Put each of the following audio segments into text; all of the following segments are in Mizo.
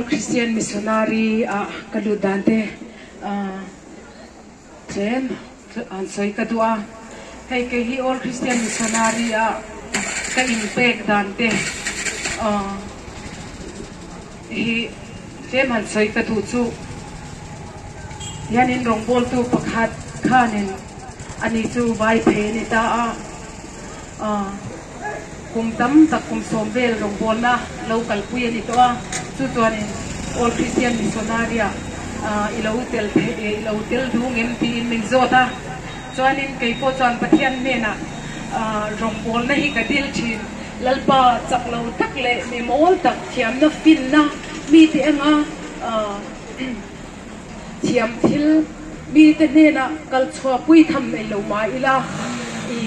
All Christian Missionary ah ka lut dan te tlem an sawi ka duh a. Hei kei hi All Christian Missionary ah ka inpek dan te hi tlem han sawi ka duh chu hianin rawngbawltu pakhat khanin ani chu vai phei a ni ta a. Kum tam tak kum sawm vel rawngbawlna lo kalpui a ni tawh a, chu chuanin All Christian Missionary-ah i lo tel theih i lo tel duh ngem tiin min zawt a, chuanin kei pawh chuan Pathian hnenah rawngbawlna hi ka dil thin, Lalpa chak lo tak leh mi mawl tak thiamna finna mite anga thiam thil mite hnenah kal chhuahpui tham nei lo mah ila i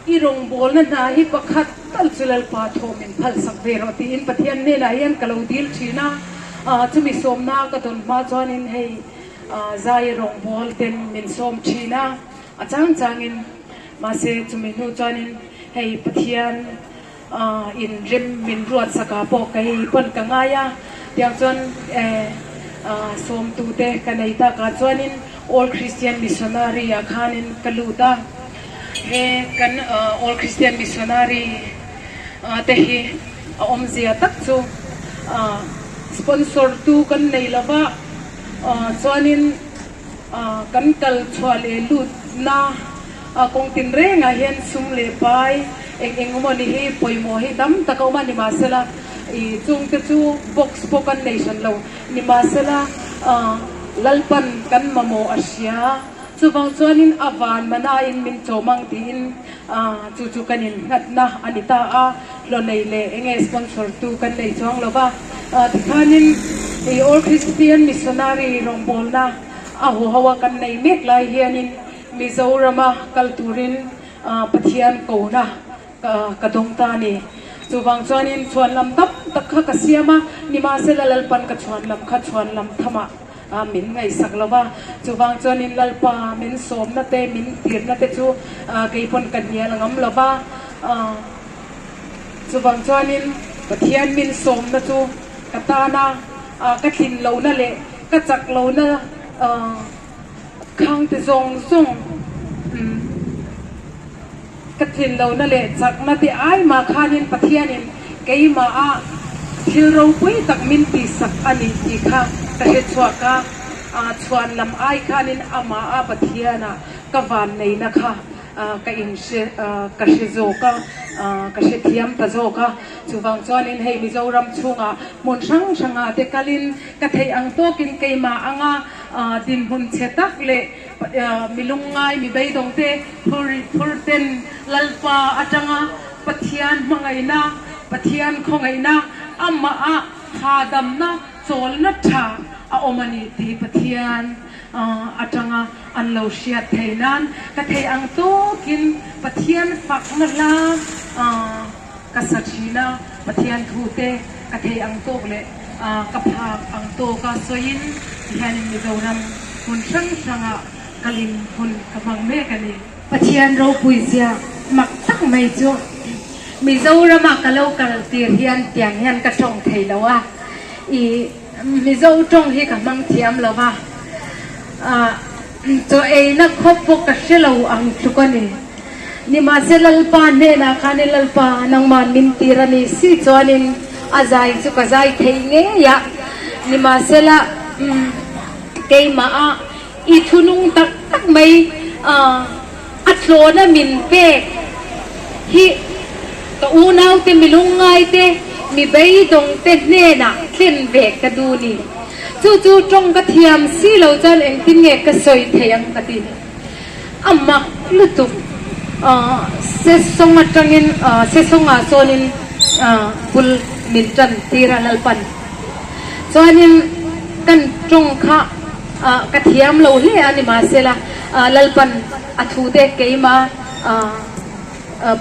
I rawngbawlna hna hi pakhat tal chu Lalpa thaw min phalsak ve rawh tiin Pathian hnenah hian ka lo dil thin a, chumi sawmna ka dawn hma chuanin hei zai rawngbâwl ten min sawm thin a, a chang changin mahse chumi hnu chuanin hei Pathian in rem min ruatsakah pawh kei pawn ka ngai a, tiang chuan sawmtute ka nei takah chuanin All Christian Missionary ah khanin ka lut a. He kan All Christian Missionary te hi a awmzia tak chu sponsor tu kan nei lova, chuanin kan kal chhuah leh lutna kawng tinrengah hian sum leh pai eng eng emaw ni hi pawimawh hi tam tak a awm a, nimahsela chungte chu box pawh kan nei hran lo, nimahsela Lalpan kan mamawh a hria. Chuvang chuanin a van manain min chawm ang tiin chu chu kan innghatna a ni ta a, hlawhnei leh enge sponsor tu kan nei chuang lo va. Tikhanin i All Christian Missionary rawngbawlna a huho a kan nei mek lai hianin Mizorama kal turin Pathian kona ka dawng ta a ni. Chuvang chuanin chhuanlam tam tak kha ka siam a, nimahsela Lalpan ka chhuanlam kha chhuanlam thamah min ngaihsak lo va. Chuvang chuanin Lalpa min sawmna te, min tirna te chu kei pawn ka hnial ngam lo va. Chuvang chuanin Pathian min sawmna chu ka tana ka thlin lohna leh ka chak lohna khang te zawng zawng Ka tlinlohna leh chakna te ai mah khanin Pathianin keimaha thil ropui tak min tihsak a ni tih kha ka hre chhuak a, chhuan lam ai khanin amaha Pathiana ka vanneihna kha ka inhre ka hre zawk a, ka hre thiam ta zawk a. Chuvang chuanin hei Mizoram chhungah hmun hrang hrangah te kalin ka theih ang tawkin keimah anga dinhmun chhe tak leh Mi lungngai, mi beidawngte phur phur ten Lalpa atanga Pathian hmangaihna, Pathian khawngaihna, amah ah hahdamna, chawlna tha a awm a ni tih Pathian atanga an lo hriat thei nan ka thei ang tawkin Pathian fakna hla ka sa thin a, Pathian thu te ka thei ang tawk leh ka phak ang tawka sawiin tihianin Mizoram hmun hrang hrangah kalin hun ka hmang mek a ni. Pathian ropui zia mak tak mai chu Mizorama ka lo kal tir hian tiang hian ka tawng thei lo a, i Mizo tawng hi ka hmang thiam lo va, chaw eina khawp pawh ka hre lo ang tluk a ni. Nimahse Lalpa hnenah khanin Lalpa nangman min tir a ni si chuanin a zai chu ka zai thei ngei a, nimahsela keimah a i thunung tak tak mai a tlawna min pek hi ka unaute mi lungngaite mi beidawngte hnenah thlen ve ka duh ni. Chu chu tawng ka thiam si lo chuan engtin nge ka sawi thei ang ka ti. A mak lutuk Sesawng atangin Sesawngah chuanin bul min tan tir a Lalpan chuanin kan tawng kha ka thiam lo hle a nimahsela Lalpan a thute keimah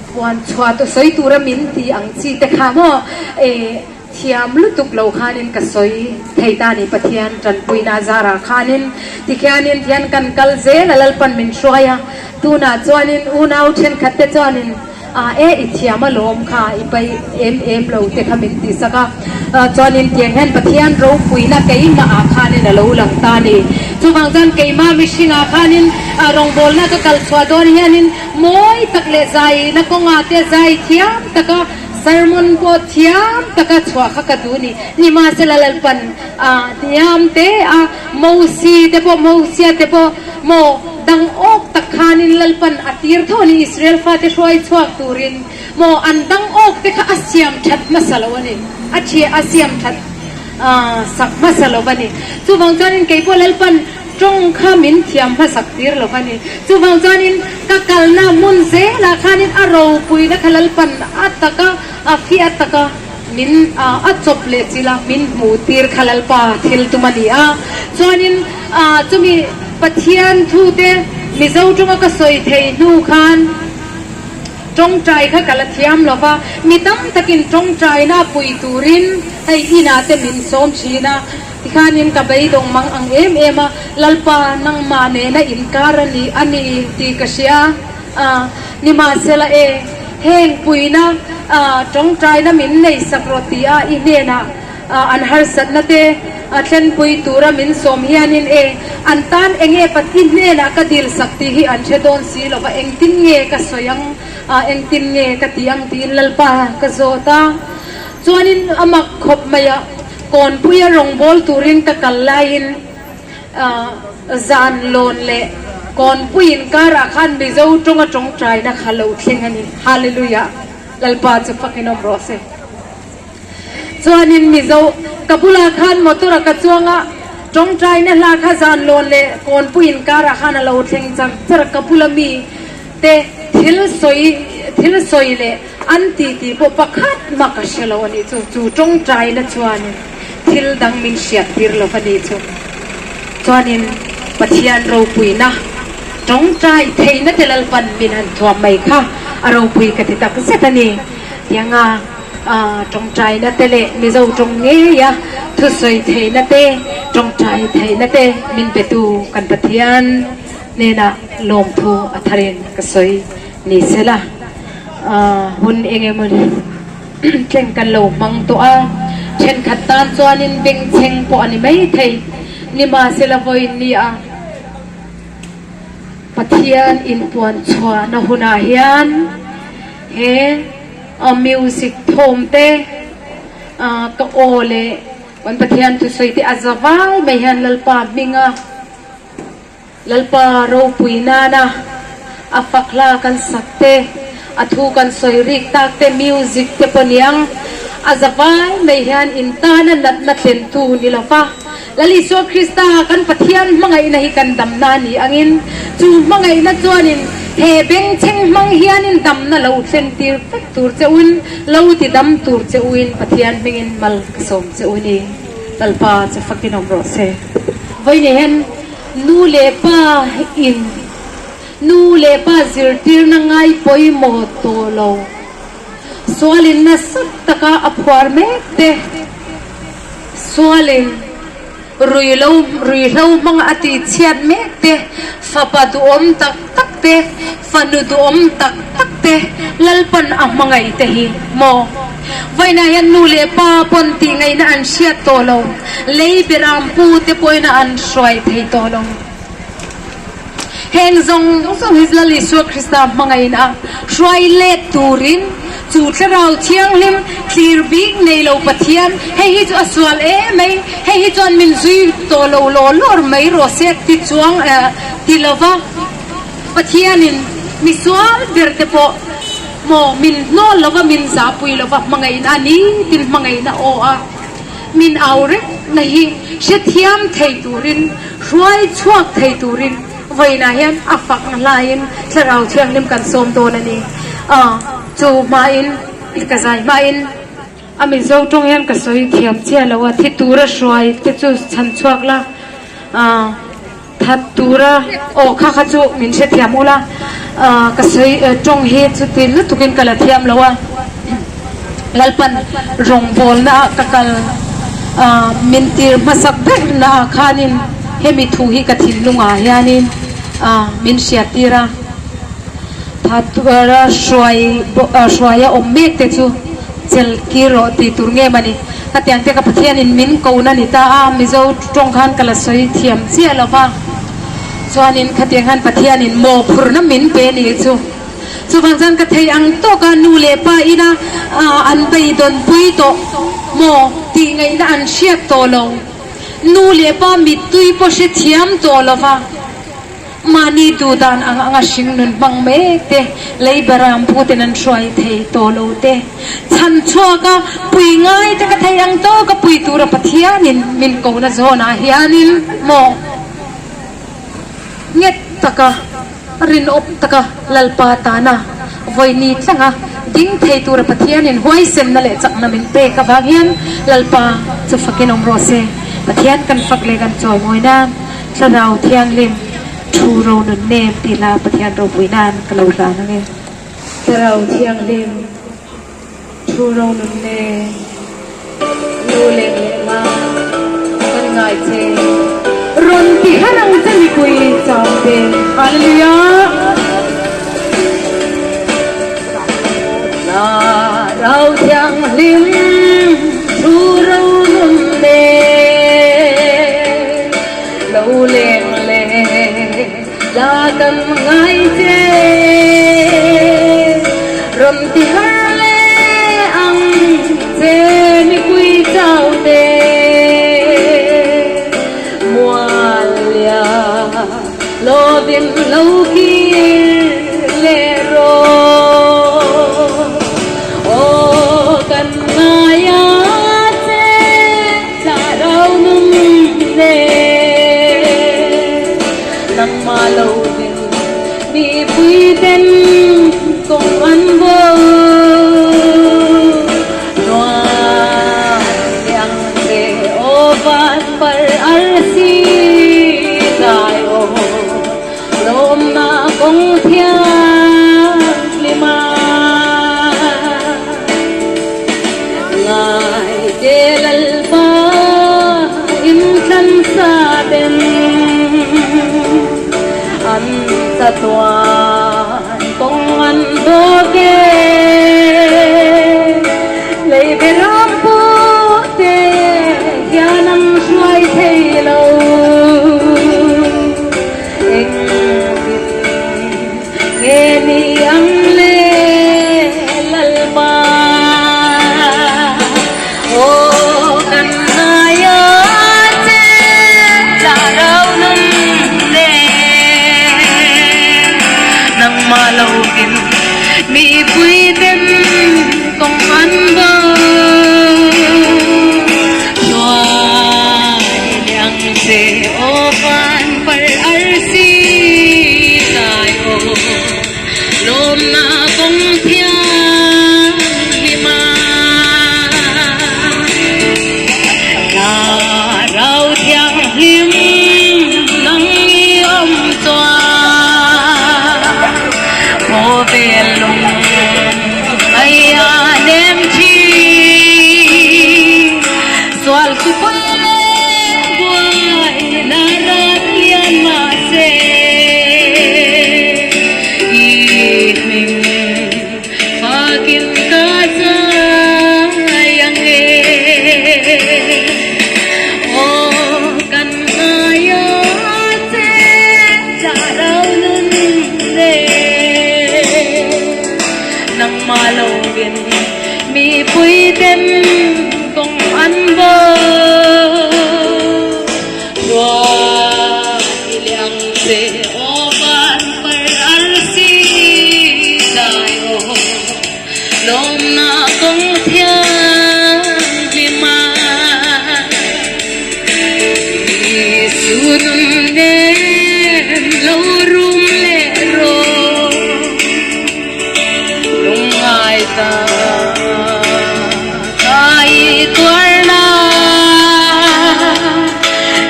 puan chhuah sawi tura min ti ang chi te kha maw Thiam lutuk lo khanin ka sawi thei ta ni Pathian tanpuina zarah khanin tikhianin thian kan kal zel a Lalpan min hruai a, tunah chuanin unau thenkhat te chuanin E i thiam alawm kha i pai em em lo te kha min tih sak a. Chuanin tiang hian Pathian ropuina keimah ah khanin a lo lang ta a ni. Chuvang chuan keimah mihringah khanin rawngbawlna ka kal chhuah dawn hianin mawi tak leh zaina kawngah te zai thiam taka sermon pawh thiam taka chhuah kha ka duh a ni. Nimahsela Lalpan hniam te a Mosi te pawh Mosia te pawh maw dang awk tak khanin Lalpan a tir tho a ni Israel fate hruai chhuak turin. Maw an dang awk te kha a siam that hmasa lo a ni, a thiah a siam that sak hmasa lo a ni. Chuvang chuanin kei pawh Lalpan tawng kha min thiam hmasak tir lo a ni. Chuvang chuanin ka kalna hmun zelah khanin a ropuina kha Lalpan a taka a fiah taka min a chawp leh chilh a, min hmuh tir kha Lalpa thil tum a ni a. Chuanin chumi Pathian thute Mizo tawnga ka sawi thei hnu khan, Tawngtai kha ka la thiam lo va, mi tam takin tawngtaina pui turin hei inah te min sawm thin a, tikhanin ka beidawng mang ang em em a, Lalpa nangmah nena inkar a ni a ni tih ka hria a, nimahsela e, heng puina tawngtaina min nei sak rawh ti a i hnenah An harsatna te a thlenpui tura min sawm hianin e, an tan enge Pathian hnenah ka dil sak tih hi an hre dawn si lova, engtin nge ka sawi ang a, engtin nge ka tih ang tiin Lalpa ka zawt a. Chuanin a mak khawp mai a, kawnpuia rawngbâwl turin ka kal laiin zan lawn leh kawnpui inkarah khan Mizo tawnga tawngtaina kha lo thleng a ni. Hallelujah! Lalpa chu fakin awm rawh se. Chuanin Mizo ka bulah khan motor a ka chuang a, tawngtaina hla kha zan lawn leh kawnpui inkarah khan a lo thleng char char a, ka bula mi te thil sawi thil sawi leh an ti tih pawh pakhat mah ka hre lo a nih chu, chu tawngtaina chuanin thil dang min hriat tir lo a nih chu. Chuanin Pathian ropuina tawngtai theihna te Lalpan min han thuam mai kha a ropui ka ti tak zet a ni. Tianga. Tawngtaina te leh Mizo tawng ngeia thusawi theihna te, tawngtai theihna te min petu kan Pathian hnenah lawmthu a tharin ka sawi ni sela. Hun eng emaw thleng kan lo hmang tawh a, thenkhat tan chuanin bengchheng pawh a ni maithei. Nimahsela vawiin ni a Pathian inpuan chhuahna hunah hian he. A music thawm te, ka aw leh kan Pathian thusawi te a za vai mai hian Lalpa hminga Lalpa ropui nana a fak hla kan sak te, a thu kan sawi rik tak te, music te pawh niang a za vai mai hian in tana natna thlentu ni lo va. Lal Isua Krista kan Pathian hmangaihna hi kan damna a ni angin, chu hmangaihna chuanin he bengchheng hmang hianin damna lo thlen tir vek tur che uin, lo ti dam tur che uin Pathian hmingin mal ka sawm che u ni. Lalpa che fakin awm rawh se. Vawiin hian nu leh pa in nu leh pa zirtirna ngai pawimawh tawh lo, sualin nasa taka a phuar mek te, Sualin ruilo ruihhlo hmanga a tihchhiat mek te, fapa duhawm tak tak te, fanu duhawm tak tak te Lalpan a hmangaih te hi maw? Vawiinah hian nu leh pa pawn tihngaihna an hriat tawh lo, lei beram pu te pawhin an hruai thei tawh lo. Heng zawng zawng hi Lal Isua Krista hmangaihna a hruai let turin chu Thlarau Thianghlim thlir bik nei lo Pathian, hei hi chu a sual em mai, hei hi chuan min zui tawh lo law lawr mai rawh se ti chuang ti lova Pathianin mi sual ber te pawh maw min hnawl lova min zahpui lova hmangaihna a ni tin hmangaihna aw a. Min au reng na hi hrethiam thei turin, hruai chhuak thei turin vawiinah hian a fak hlaiin Thlarau Thianghlim kan sawm dawn a ni. Chu hmain, ka zai hmain a Mizo tawng hian ka sawi thiam chiah lo a, thi tura hruai te chu chhan chhuak la, that tura aw kha kha chu min hrethiam ula, ka sawi tawng hi chuti lutukin ka la thiam lo a, Lalpan rawngbawlna ah ka kal min tir hmasak ber na ah khanin hemi thu hi ka thinlungah hianin min hriattir a. Pha tuara hruai hruaia awm mek te chu chel kir rawh tih tur nge mani. Khatiang te ka Pathianin min kohna ni ta a, Mizo tawng khan ka la sawi thiam chiah lo va. Chuanin khatiang khan Pathianin mawhphurhna min pe nih chu. Chuvang chuan ka thei ang tawka nu leh pa ina an beidawnpui tawh maw tih ngaihna an hriat tawh lo. Nu leh pa mittui pawh hrethiam tawh lo va. Mahni duh dan ang anga hringnun hmang mek te, lei baram puten an hruai thei tawh lo te, chhan chhuaka pui ngai te ka thei ang tawka pui tura Pathianin min kohna zawnah hianin maw nghet taka rinawm taka Lalpa tana vawini tlanga ding thei tura Pathianin huaisenna leh chakna min pek avang hian Lalpa chu fakin awm rawh se. Pathian kan fak leh kan chawimawi nan. Thlarau Thianghlim thu ro nun nem tih hla Pathian ropui nan ka lo hlan ang e. Thlarau Thianghlim thu ro nun nem nu leng leh la kan ngai che. Rawn ti har ang che mipui chau te. Hallelujah. Thlarau Thianghlim thu ro nun nem. Lo leng leh la kan ngai che, rawn ti har leh ang che mipui chau te. Mualia lovin lo kir leh rawh, aw kan ngai a che. Thlarau nung nen nangmah lo din mipui ten kawng an bo. Nuam leh ang che aw van par arsi tlai aw lawmna kawng thianghlim a. Ngaite Lalpa inthlansa ten an chatuan kawng an dawk e. Lei beram pawh te hian an hruai thei lo. Engtin Nge ni ang le Lalpa? Aw kan ngaia che thlarau nung le nangmah lovin mipui ten kawng an bo. Hnuai leh ang che aw van par arsi tlai aw lawmna kawng thianghlim a. Thlarau thianghlim nang i awm chuan khawvel lung ngaih a nem thin. Sual chu pawi leh buai na rat lian mahse i hming fakin ka zai ang e. Aw kan ngaia che thlarau nun le nangmah lovin mipui ten kawng an bo. Ruah i leh ang che aw van par arsi tlai aw lawmna kawng thianghlim a. Isu nun nen lo rum leh rawh. Lungngai ta ka i tuarna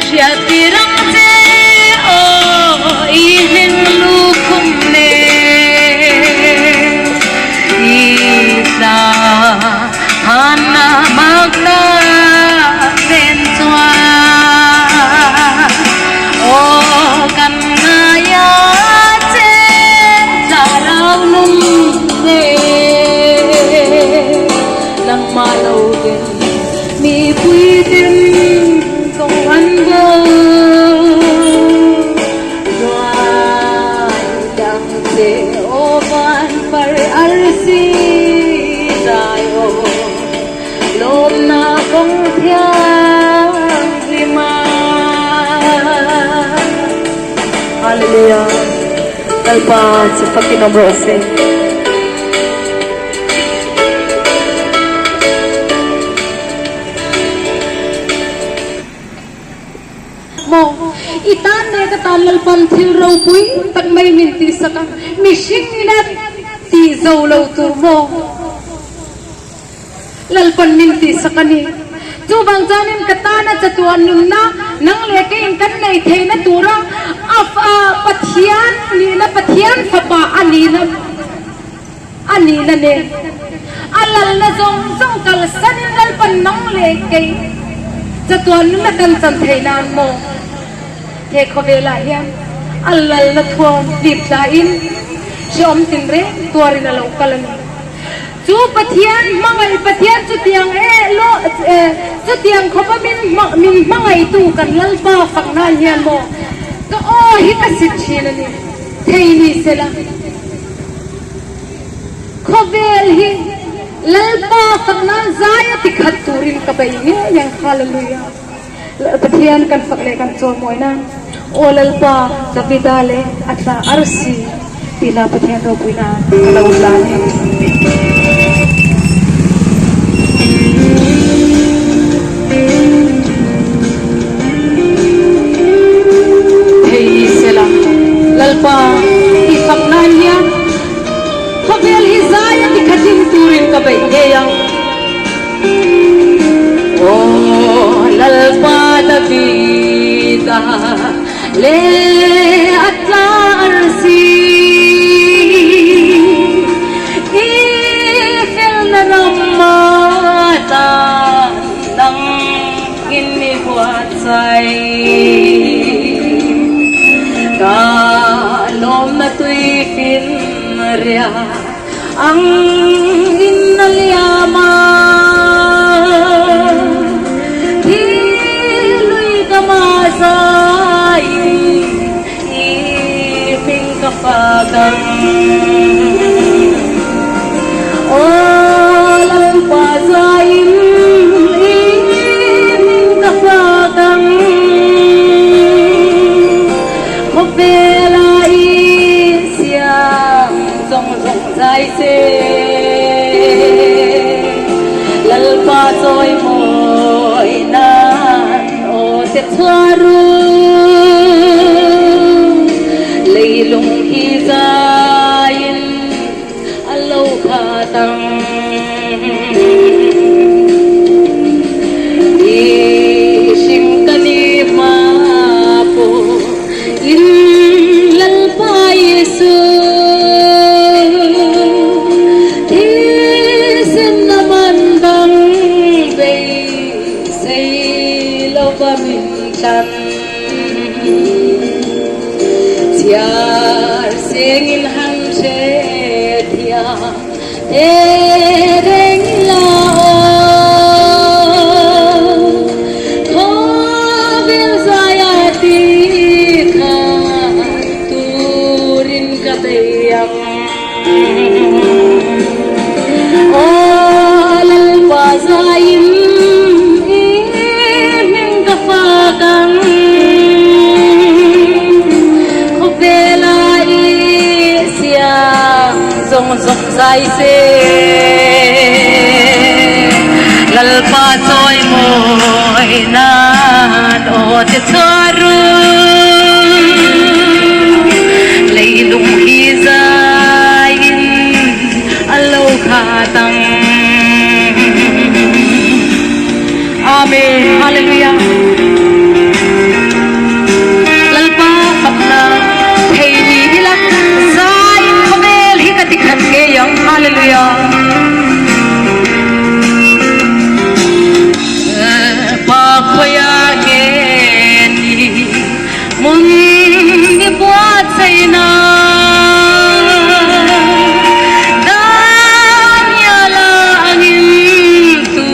hriat tir ang che aw i hming lukhum nen i tla hana magna nen chuan aw kan ngaia che thlarau. in mipui ten kawng an bo. Ruai dang che aw van par arsi zai aw lawmna kawng thianghlim a. Hallelujah. Lalpa chu fakin awm rawh se. Maw, i tan leh ka tan Lalpan thil ropui tak mai min tihsak a, mihring ila tih zo lo tur maw? Lalpan min tihsak a ni. Chuvang chuanin ka tana chatuan nunna nang leh keiin kan nei theihna tura a Pathian nihna, Pathian Fapa a nihna a nihna nen a lalna zawng zawng kalsanin Lalpan nang leh kei chatuan nunna kan chan theih nan maw? He khawvelah hian a lalna thuam hlip tlain hrehawm tinreng tuarin a lo kal a ni. Chu Pathian hmangaih Pathian chutiang e lo chutiang khawpa min min hmangaihtu kan Lalpa fak nan hian maw ka aw hi ka sit thin a ni thei ni sela. Khawvel hi Lalpa fak nan zai a ti khat turin ka bei ngei ang Hallelujah. Pathian kan fak leh kan chawimawi nan Aw Lalpa Davida leh a tla arsi tih hla Pathian ropui nan ka lo hlan e. Thei ni sela Lalpa i fak nan hian khawvel hi zai a tikhatin turin ka beih ngei ang. Aw Lalpa Davida leh a tla arsi I felna ram atan nang in i buatsaih Ka lawmna tuifin riah Ang in a liam a, thi lui ka mazai i hming ka fak ang. Aw Lalpa zaiin i hming ka fak ang. Khawvela i siam zawng zawng zai se. Lalpa chawi mawi nan aw che chhuah ru. Leilung hi zaiin a lo khat ang. Mihring ka ni hma pawh in Lalpa Jesu thisen a man dang beisei lova min tlan. Chhiar sengin han hre thiam te reng la aw. Khawvel zaia ti kha turin ka bei ang. Aw Lalpa zaiin i hming ka fak ang. Khawvela i siam zawng zawng zai se. Lalpa chawi mawi nan aw che chhuah ru. Leilung hi zaiin a lo khat ang. Amen. Hallelujah. Lalpa fakna thei ni ila zaiin khawvel hi ka ti khat ngei ang. Hallelujah. Pa khawiah nge ni hmun i buatsaihna Daniela angin tu.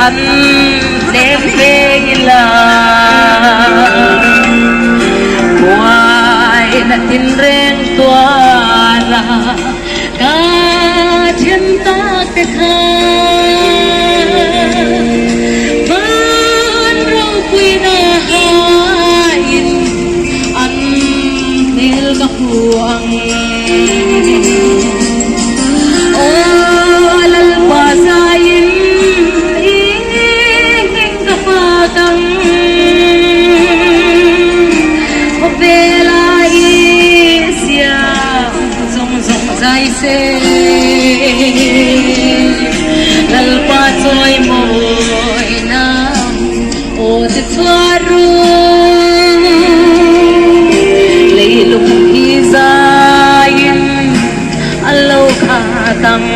Han tlem veng ila Buaina tinreng tuara ka then tak te kha Van ropuina hain an hmel ka hmu ang. Aw Lalpa zaiin i hming ka fak ang. Khawvela i siam zawng zawng zai se. Lalpa chawi mawina aw ti chhuah ru. Leilung hi zaiin a lo khat ang.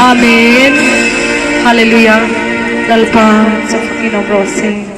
Amen. Hallelujah. Lalpa chafakin awm rawh se.